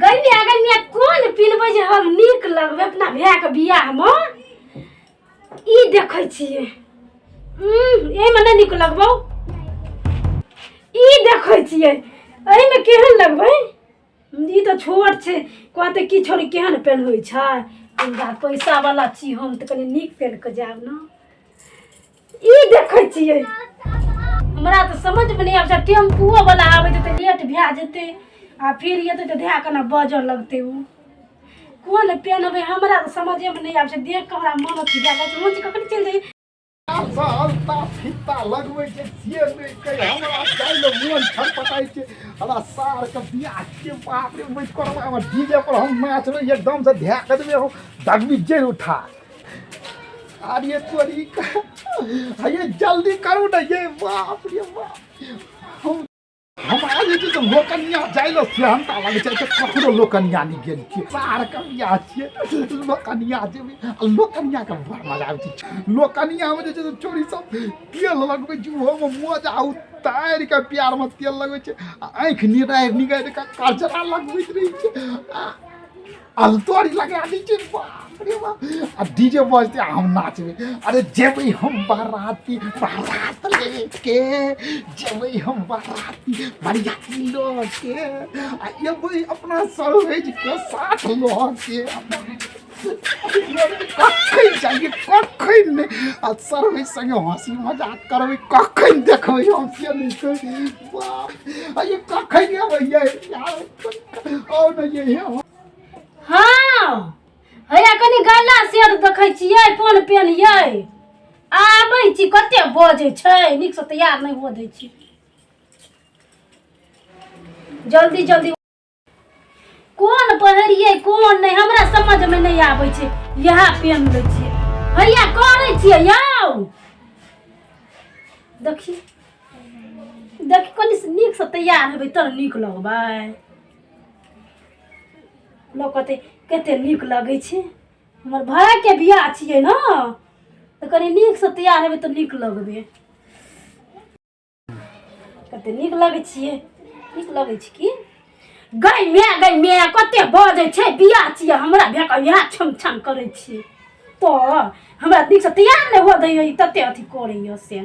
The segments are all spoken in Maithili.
गैया गैया कोन पिन्हबै जे हम नीक लगबै अपना भायके बियाहमे? ई देखै छियै, एहिमे नहि नीक लगबौ। ई देखै छियै, एहिमे केहन लगबै? ई तऽ छोट छै, कहतै की छोरी केहन पेन्है छै। हमरा पैसा वाला छी हम, तऽ कनि नीक पेन्ह कऽ जायब ने। ई देखै छियै, हमरा तऽ समझमे नहि आबै छै। टेम्पुओ वाला आबै छै तऽ लेट भए जेतै, आ फिर एतै तऽ धए केना बजऽ लगतै। ओ कोन पेन्हबै, हमरा तऽ समझेमे नहि आबै छै। देख कऽ हमरा मन अथी भए जाइ छै, मन छै कखन चलि जाइ। अल्ता फित्ता लगबै छै से नहि कहि हमरा जाइ लए मोन छटपटाइ छै। हमरा सारके बियाह छियै, बाप रे, मरि करबै। डीजे पर हम नाचबै, एकदम से धए कऽ देबै हम दगबी जड़ि उठा। अरे तोरी का, ये जल्दी करू ना ये। बाप रे बाप, हमरा जे छै से लोकनिया जाइ लए सेहनता लागै छै। तऽ ककरो लोकनिया नहि गेल छियै, सारके बियाह छियै, लोकनिया जेबै आ लोकनियाके बड़ मजा आबै छै। लोकनियामे जे छै से चोरी सब तेल लगबै छै, ओहोमे मजा उतारि कऽ प्यारमे तेल लगबै छै आ आँखि निरारि निगारि कऽ कजरा लगबैत रहै छै आ अलतोरी लगा दै छै। बाप रे बाप, आ डीजे बजतै आ हम नाचबै। अरे जेबै हम बाराती, बारात लेके जेबै हम, बाराती बरियाती लऽ के आ एबै अपना सरहेज के साथ लऽ के। कखन चाहिए कखन नहि, आ सरभेज संगे हँसी मजाक करबै, कखन देखबै हम से नहि कहि। बाप, आ ये कखन एबै ये यार? आउ ने ये। हँ, हैया कनि गला सेट देखै छियै कोन पेन्हियै। आबै छी, कते बजै छै, नीकसँ तैयार नहि हुअ दै छी। जल्दी जल्दी कोन पहिरियै कोन नहि, हमरा समझमे नहि आबै छै। इएह पेन लै छियै। हैया करै छियै यौ, देखी देखी, कनि नीकसँ तैयार हेबै तब नीक लगबै। लोक कहतै कते नीक लगै छै। हमर भायके बियाह छियै ने, तऽ कनि नीकसँ तैयार हेबै तऽ नीक लगबै। कते नीक लगै छियै, नीक लगै छै की? गै माय, गै माय, कते बजै छै। बियाह छियै हमरा भायके, इएह छम छम करै छियै तऽ हमरा नीकसँ तैयार नहि हुअ दैए। ई तते अथी करैए से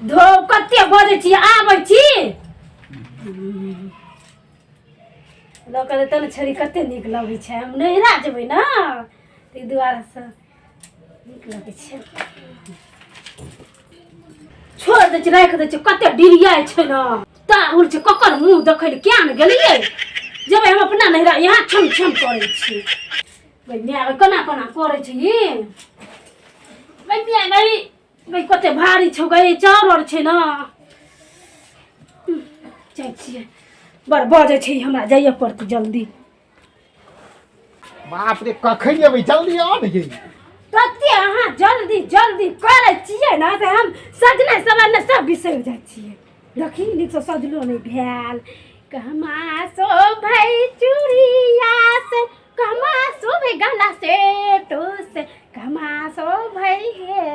धो, कते बजै छी। आबै छी। लोक कहतै तब ने छोरी कते नीक लगै छै। हम नैहरा जेबै ने, ताहि दुआरेसँ नीक लगै छै। छोड़ि दै छै, राखि दै छै। कते डिरियाइ छै ने, ताहुल छै। ककर मुँह देखै लए किया ने गेलियै? जेबै हम अपना नैहरा। यहाँ छम छम करै छी। गै माय गै, केना केना करै छै ई? गै माय गै, गै कते भारी छौ गै, चाउर आर छै ने। जाइ छियै, बड़ बजै छै, हमरा जाइए पड़तै जल्दी। बाप रे, कखन एबै? जल्दी आउ ने यै। कते अहाँ जल्दी जल्दी करै छियै ने, से हम सजनाइ सवरनाइ सब बिसरि जाइ छियै। देखी, नीकसँ सजलो नहि भेल। कहमा शोभै चूड़िया से, कहमा शोभै गला से टोस, कहमा शोभै हे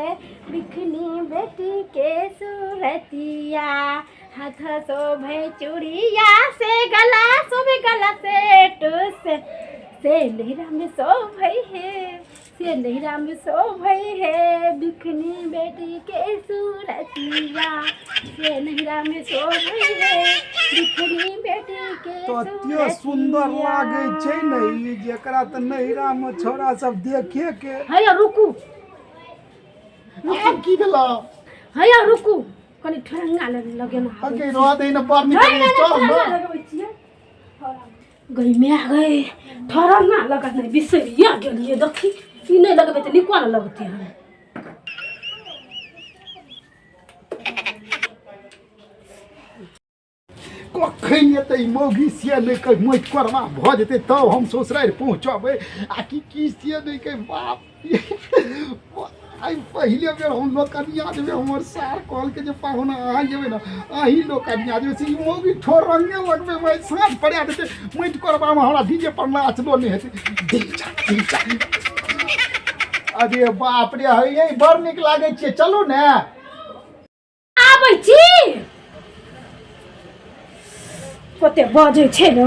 बिखनी बेटी के सूरतिया, हाथ शोभै चूड़िया से, गला शोभै गला से टोस, से नैहरा में शोभै हे, से नैहरा में शोभै हे बिखनी बेटी के सूरतिया, से नैहरा में शोभै हे बिखनी बेटी के। तते सुंदर लागै छै ने ई, जेकरा तऽ नैहरा मे छोरा सब देखे के। हैया रुकू। आब की भेल? हैया रुकू, कनि ठेंगा लगेना। अगे रह दे ने, बड़ नीक। नहीं, नहीं, चल ठेंगा ने। लगबै छियै। गई माय गई, ठरंगा लगत नहि, बिसरिया गेलियै। देखी, ई नहि लगबै तऽ नीको ने लगतै। हम कखन एतै मौगी से नहि कहि, माटि कोरबा भऽ जेतै तब हम ससुरारि पहुँचबै आ कि की से नहि कहि। बाप, आइ पहिले बेर हम लोकनिया जेबै। हमर सार कहलकै जे पाहुना अहाँ जेबै ने, अहीं लोकनिया जेबै। से ई मौगी ठोर रंगे लगबै भाइ, साँझ पड़ा देतै माटि कोरबामे, हमरा डीजे पर नाचलो नहि हेतै। दिल जा, दिल जा। अरे बाप रे, है बड़ नीक लागै छियै, चलू ने। आबै छी, कते बजै छै ने।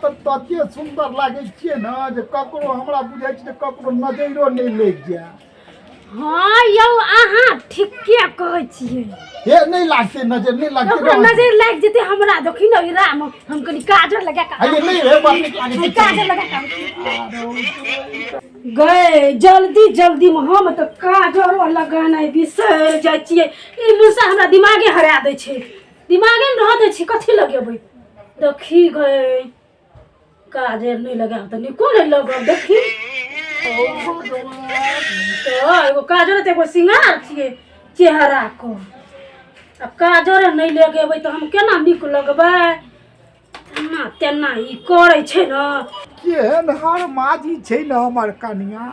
तऽ तते सुन्दर लागै छियै ने जे ककरो हमरा बुझाइ छै जे ककरो नजरो नहि लागि जाय। हँ यौ, अहाँ ठीके कहै छियै। हे, नहि लागतै नजर, नहि लागतै। ककरो नजर लागि जेतै हमरा। देखी ने, ई राम, हम कनि काजर लगा कऽ अरे नहि रे, बड़ नीक लागै छै। काजर लगा कऽ आबै छी। गए जल्दी जल्दी में हम तऽ काजरो लगानाइ बिसरि जाइ छियै। ई मुसा हमरा दिमागे हरा दै छै, दिमागे ने रह दै छै। कथी लगेबै देखी गए, काजर नहि लगायब तऽ नीको नहि लगब। देखी तऽ एगो काजर तऽ एगो सिंगार छियै चेहराके। आ काजर नहि लगेबै तऽ हम केना नीक लगबै? एना तेना ई करै छै ने। केहन हर माजी छै ने हमर कनिया,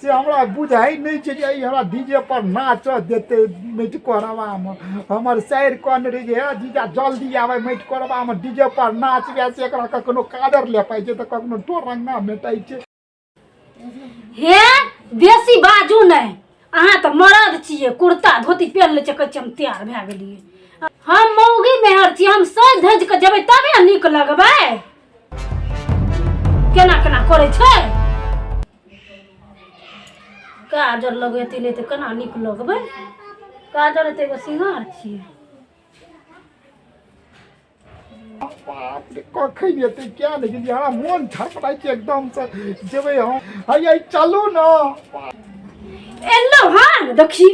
से हमरा बुझाइ नहि छै जे ई हमरा डीजे पर नाचऽ देतै माटि कोरबामे। हमर साइर कहने रहै जे हे जीजा, जल्दी आबै, माटि कोरबामे डीजे पर नाचबै। से एकरा कखनो काजर ले पाइ छै तऽ कखनो ठोर रंगा मेटाइ छै। हे, बेसी बाजू नहि। अहाँ तऽ मरद छियै, कुर्ता धोती पहिन लै छियै, कहै छियै हम तैयार भए गेलियै। हम मौगी मेहर छियै, हम सजि धजि कऽ जेबै तबे नीक लगबै। केना केना करै छै? काजर लगेतै नहि तऽ केना नीक लगबै? काजर तऽ एगो सिंगार छियै। बाप रे, कखन एतै किया नहि गेलियै? हमरा मोन छटपटाइ छै एकदमसँ, जेबै हम। हैया चलू ने। एलहुँ हन। देखी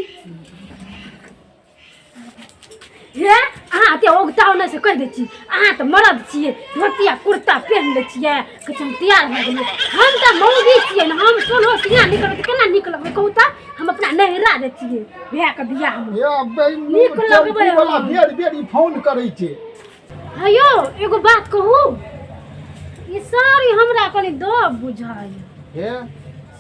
हे, अहाँ एते ओगताउ नहि, से कहि दै छी। अहाँ तऽ मरद छियै, धोती आ कुर्ता पहिन लै छियै, कहै छी हम तैयार भए गेलियै। हम तऽ मौगी छियै ने, हम सोलहो सिंगार निकलबै तऽ केना नीक लगबै कहू तऽ? हम अपना नैहरा जाइ छियै भैयाके बियाहमे। हे बे, नीक लगबै टेम्पू वाला हम। बेर बेर ई फोन करै छै। हे यौ, एगो बात कहू, ई साड़ी हमरा कनि दब बुझाइए। हे,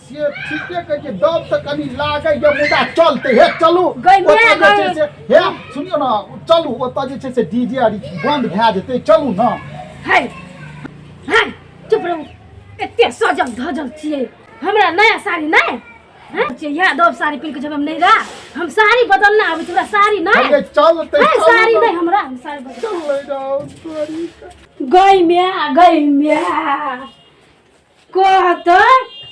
से ठीके कहै छै, दब तऽ कनि लागैए, मुदा चलतै। हे चलू। गै माय, ओतऽ जे छै गै। से, हे सुनियौ ने, चलू, ओतऽ जे छै से डीजे आर बंद भए जेतै, चलू ने। है है, चुप रहू। एते सजल धजल छियै, हमरा नया साड़ी नहि हैं छियै? इएह दब साड़ी पहिन कऽ जेबै हम नैहरा? हम साड़ी बदलना आबै छै हमरा, साड़ी नहि। अरे चलतै। है चलू साड़ी ने। नहि हमरा, हम साड़ी बदल चलै जाउ तोरी के। गै म्या, गै म्या, कहतै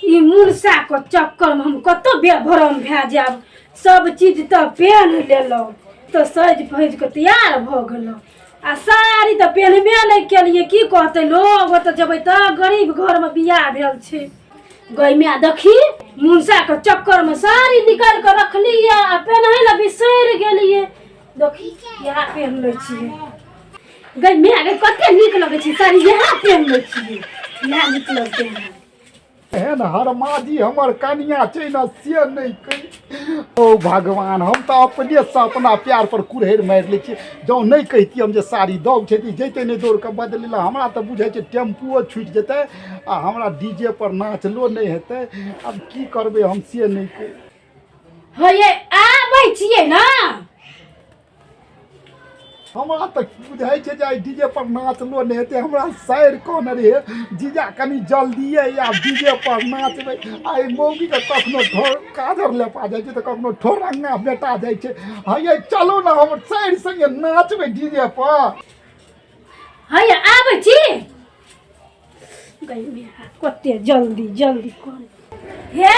ई मुनसाके चक्करमे हम कतऽ बेभरम भए जायब। सब चीज तऽ पेन्ह लेलहुँ, तऽ सजि भजि कऽ तैयार भऽ गेलहुँ आ साड़ी तऽ पेन्हबे नहि केलियै। की कहतै लोग ओतऽ जेबै तऽ? गरीब घरमे बियाह भेल छै। गै माय, देखी, मुनसाके चक्करमे साड़ी निकालि कऽ रखलियै आ पेन्है लए बिसरि गेलियै। देखी, इएह पेन्ह लै छियै। गै माय गै, कते नीक लगै छै साड़ी। इएह पेन्ह लै छियै, इएह नीक लगतै हमरा। एहन हरमाजी हमर कनिया छै ने, से नहि कहि। ओ भगवान, हम तऽ अपनेसँ अपना प्यार पर कुरहरि मारि लै छियै। जँ नहि कहितियै हम जे साड़ी दब छै तऽ ई जैतै नहि दौड़ कऽ बदलै लए। हमरा तऽ बुझाइ छै टेम्पुओ छूटि जेतै आ हमरा डीजे पर नाचलो नहि हेतै। आब की करबै हम, से नहि कहि। हे ये, आबै छियै ने। हमरा तऽ बुझाइ छै जे आइ डीजे पर नाचलो नहि हेतै। हमरा साइर कहने रहै, जीजा कनि जल्दिए आब, डीजे पर नाचबै। आइ मौगीके कखनो ठोर काजर लेपा जाइ छै तऽ कखनो ठोरंगा बेटा जाइ छै। हे चलू ने, हम साइर सङ्गे नाचबै डीजे पर। हे ये, आबै छी। गै माय, कते जल्दी जल्दी कर। हे,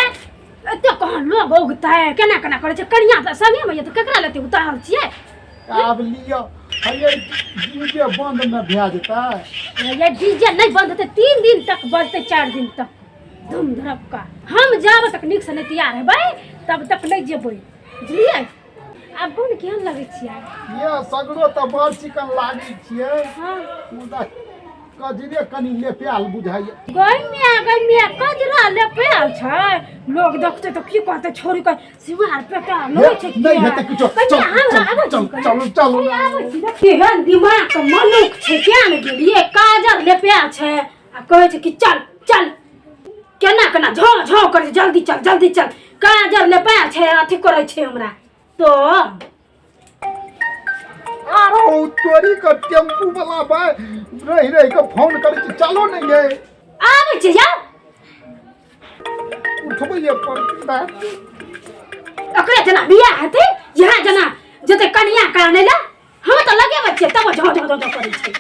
एते कहाँ लोग उगतै? केना केना करै छै? कनिया तऽ संगेमे यऽ तऽ केकरा लेते उतारल छियै? आब लिअ, हे डीजे बन्द ने भए जेतै? ये डीजे नहि बंद हेतै, 3 दिन तक बजतै, 4 दिन तक धूम धड़क्का। हम जाब तक नीकसँ नहि तैयार हेबै तब तक नहि जेबै, बुझलियै? आब कोन केहन लगै छियै? ये सगरो तऽ बड़ चिकन लागै छियै। मुदा कजरे कनि लेपायल बुझाइए। गै मिया, गै मिया, कजरा लेपायल छै? लोग देखतै तऽ की कहतै? छोरी के सिवार पेटा लगै छै। नहि हेतै किछो। चल चल चलू चलू। केहन दिमाग के मनुख छै, किया ने गेलियै? काजर लेपायल छै आ कहै छै कि चल चल। केना केना झौ झौ करै छै, जल्दी चल, जल्दी चल। काजर लेपायल छै, अथी करै छै हमरा तो। आरो तोरी के टेम्पू वाला भाई रहि रहि के फोन करै छै, चलो नहीं ये। आबै छै यार। उठबैये पड़तै। ओकरे जेना बियाह हेतै, इएह जेना जेतै कनिया कानै लए। हम तऽ लगेबै छियै तब झौ झौ झौ झौ करै छै।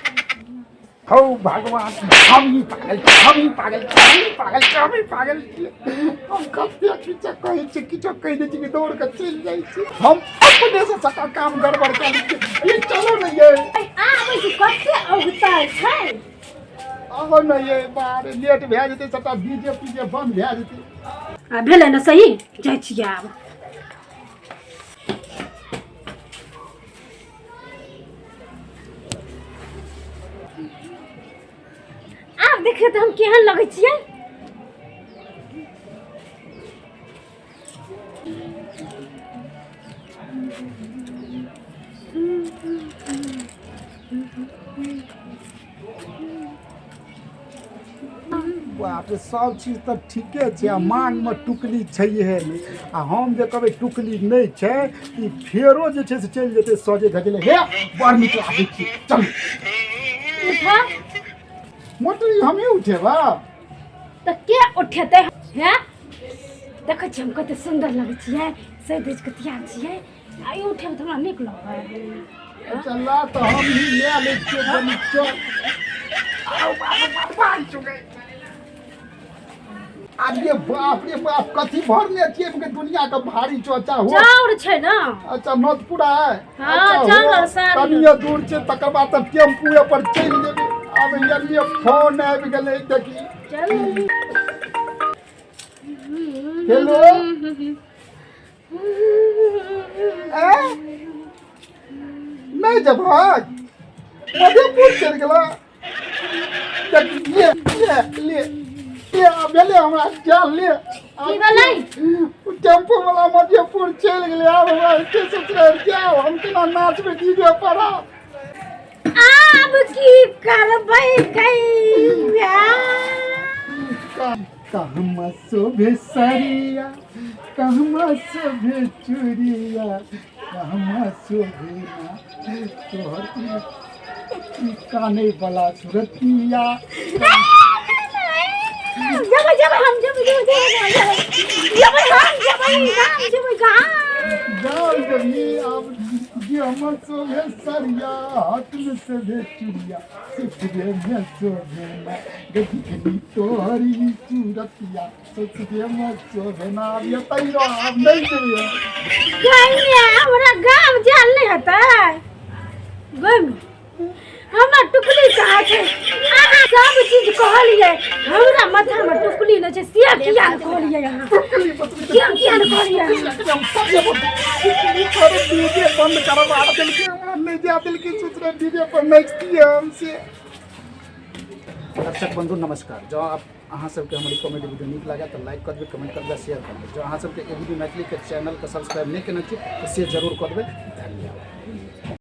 हौ भगवान, हम ही पागल छी, हम ही पागल छी, हम ही पागल छी, हम ही पागल छी। हम कते किछो कहै छी, किछो कहि दै छी कि दौड़ कऽ चलि जाइ छी। हम अपने से सबटा काम गड़बड़ कऽ लै छी। ई चलू ने ये। आबै छी, कते औगता छै। आबो ने ये, बाहर लेट भए जेतै, सबटा डीजे पीजे बंद भए जेतै। आ भेलै ने सही, जाइ छियै आब। आब देखियौ तऽ हम केहन लगै छियै। बाप रे, सब चीज तऽ ठीके छै आ माँगमे टुकली छैहे नहि। आ हम जे कहबै टुकली नहि छै, ई फेरो जे छै से चलि जेतै सजे धजले। हे, बड़ नीक लागै छै, चल। उठा। मोटरी हमही उठेबा। तऽ के उठेतै? हे, देखै छियै हम कते सुन्दर लगै छियै, सजि धजि कऽ तैयार छियै। आ ई उठेबै तऽ हमरा नीक लगै। चला तऽ हम ही लए लै छियै कनि, चल। आउ बाप रे बाप, भागि चुकै। अरे बाप रे बाप, कथी भरने छियै के दुनिया के भारी चोचा हो। चाउर छै ने। अच्छा, नोतपुरा है। हाँ, अच्छा, हो, चाउर और साड़ी। कनिये दूर छै, तकर बाद तऽ टेम्पुए पर चलि जेबै। आब एलियै, फोन आबि गेलै, देखी। चल। हेलो। नहि जबहक मधेपुर चलि गेला। ले ले ले ले, आ भेलै हमरा, जा ले। की भेलै? टेम्पू वाला मधेपुर चलि गेलै। आब हमरा स्टेशन जाउ, हम केना नाचबै डीजे पर? आब की करबै गैया? कहमा शोभे सरिया, कहमा शोभे चूड़िया, कहमा शोभे ना तोहर ई काने वाला सुरतिया। जेबै जेबै हम, जेबै जेबै जेबै जेबै जेबै हम, जेबै गाम, जेबै गाम। जाओ जबी। अब जे हमर शोभे सरिया, हाथ में शोभे चूड़िया, ससुरे में शोभे ना गजनी तोहरी सूरतिया, ससुरे में शोभे ना। अब ये तैरो, आब नहीं जेबै। गैया, हमरा गाम जायल नहि हेतै? गैमे हमरा टुकली कहाँ छै? अहाँ सब चीज कहलियै, हमरा माथामे टुकली नहि छै, से किया ने कहलियै अहाँ? टुकली बतबै। किया किया ने कहलियै अहाँ? एकदम सब टुकली पर डीजे बंद करवा देलकै, हमरा नहि जा देलकै। सोच डीजे पर नाचतियै हम से। दर्शक बंधु नमस्कार। जँ आप अहाँ सबके हमर ई कॉमेडी वीडियो नीक लागल तऽ लाइक कऽ देबै, कमेंट कऽ देबै, शेयर कऽ देबै। जँ अहाँ सबके एबीडी मैथिलीके चैनलके सब्सक्राइब नहि केने छी तऽ से जरूर कऽ देबै। धन्यवाद।